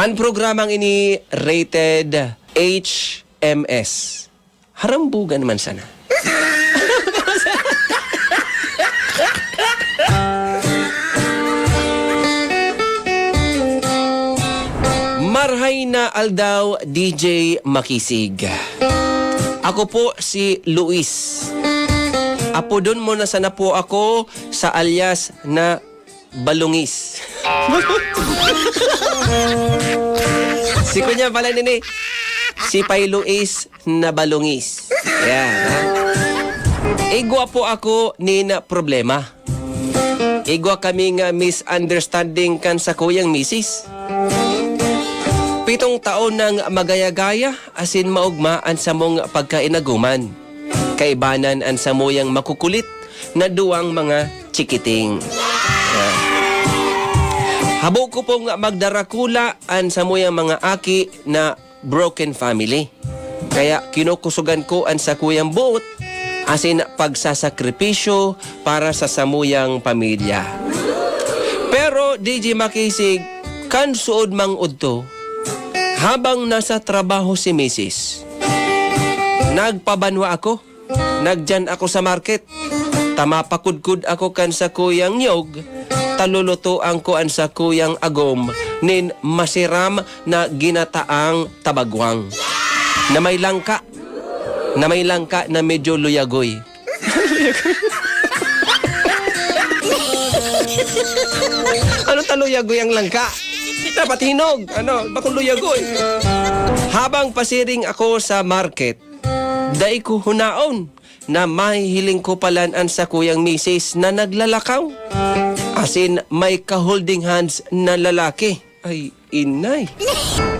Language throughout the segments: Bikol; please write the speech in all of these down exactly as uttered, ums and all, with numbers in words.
Ang programang ini rated H M S. Harambugan man sana. Marhay na aldaw, D J Makisig. Ako po si Luis. Apodon mo na sana po ako sa alias na Balungis. Si kuya pala nini, si Pay Luis na Balungis. Yan, ha? Igwa po ako nin problema. Igwa kami nga misunderstanding kan sakuyang misis. Pitong taon nang magaya-gaya asin maogma an samong pagkainagoman. Kaibanan an samuyang makukulit na duwang mga chikiting. Ah. Habo ko pong magdarakula an samuyang mga aki na broken family. Kaya kinukusogan ko an sakuyang boot asin pagsasakripisyo para sa samuyang pamilya. Pero, D J Makisig, kan suod mang udto, habang nasa trabaho si misis, nagpabanwa ako. Nagyan ako sa market. Ta mapakudkod ako kan sakuyang niyog, ta lulutoan ko an sakuyang agom nin masiram na ginataang tabagwang na may langka, na may langka na medyo luyagoy. Ano ta luyagoy ang langka? Dapat hinog. Ano, bakong luyagoy. Habang pasiring ako sa market, dai ko hunaon na mahihiling ko palan an sakuyang misis na naglalakaw. Asin may ka-holding hands na lalaki. Ay, inay.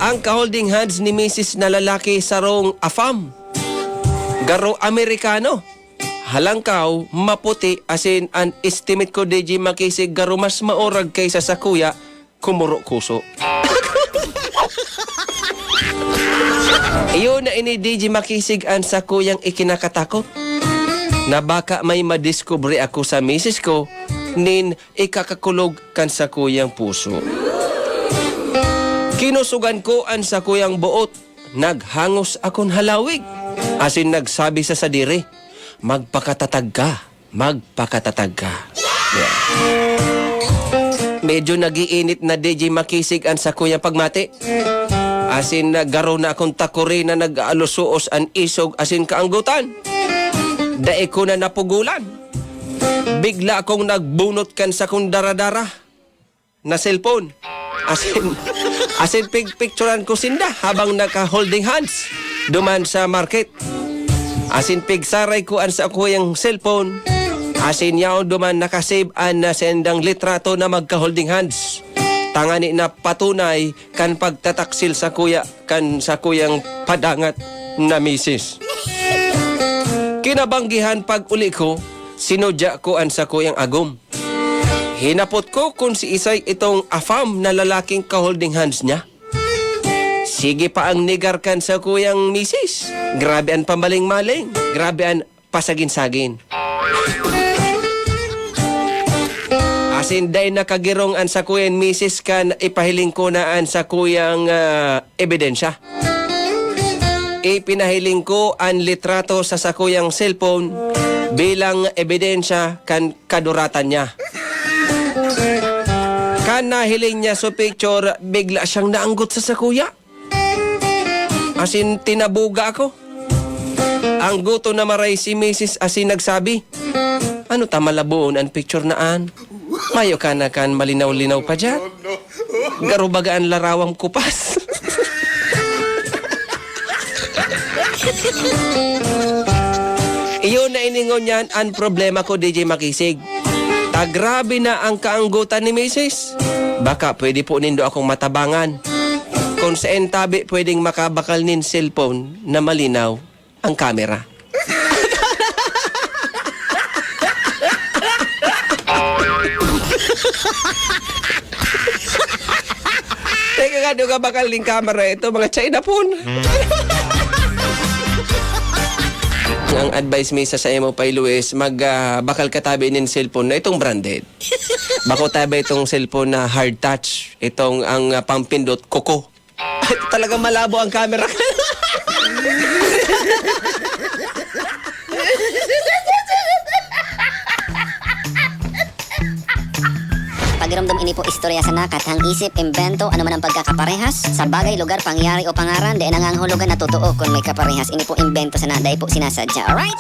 Ang ka-holding hands ni misis na lalaki sarong afam. Garo Amerikano. Halangkaw, maputi, asin an estimate ko, D J Makisig, garo mas maurag kaysa sakuya, kumuro kuso. Iyo na ini, D J Makisig, an sakuyang ikinakatakot, na baka may madiskubre ako sa misis ko nin ikakakulog kan sakuyang puso. Kinusugan ko an sakuyang boot, naghangos akon halawig, asin nagsabi sa sadiri, "Magpakatatag ka, magpakatatag ka." Yeah. Medyo nag-iinit na, D J Makisig, an sakuyang pagmati. Asin garo na akong takuri na nag-aalusuos an isog asin kaanggotan. Dai ko na napugulan. Bigla akong nagbunot kan sakong daradara na cellphone. Asin, asin pigpicturan ko sinda habang naka-holding hands duman sa market. Asin pigsaray ko an sakuyang cellphone. Asin yaon duman nakasave an, ah, sendang litrato na magka-holding hands. Tangani na patunay kan pagtataksil sakuya kan sakuyang padangat na misis. Kinabanggihan pag-uli ko, sinudya ko an sakuyang agom. Hinapot ko kun siisay itong afam na lalaking ka-holding hands niya. Sige pa ang negar kan sakuyang misis. Grabe an pamaling-maling. Grabe an pasagin-sagin. Asin dai nakagirong an sakuyang misis kan ipahiling ko na an sakuyang, ah, ebidensya. Ipinahiling ko an litrato sa sakuyang cellphone bilang ebidensya kan kaduratan niya. Kan nahiling niya so picture, bigla siyang naanggot sa sakuya. Asin tinabuga ako. Anggoton na maray si misis asin nagsabi, "Ano ta malaboon an picture na an? Mayo ka na kan malinaw-linaw pa diyan? Garo baga an larawang kupas." Iyo na ini ngunyan an problema ko, D J Makisig. Ta grabe na ang kaanggotan ni misis. Baka pwede po nindo akong matabangan. Kung saan tabi pwedeng makabakal nin cellphone na malinaw ang kamera. Teka nga, doon ka bakal ning kamera. Ito, mga China phone. Ang advice mi sa saimo, Pay Luis, mag, ah, bakal ka tabi nin cellphone na itong branded. Bako tabi itong cellphone na hard touch. Itong ang, ah, pampindot, koko. Talaga malabo ang camera. Pagiromdom, ini po istorya sana, kathang isip, imbento, ano man ang pagkakaparehas sa bagay, lugar, pangyayari o pangaran, dai nangangahulugan na totoo kun may kaparehas. Ini po imbento sana, dai po sinasadya. Alright?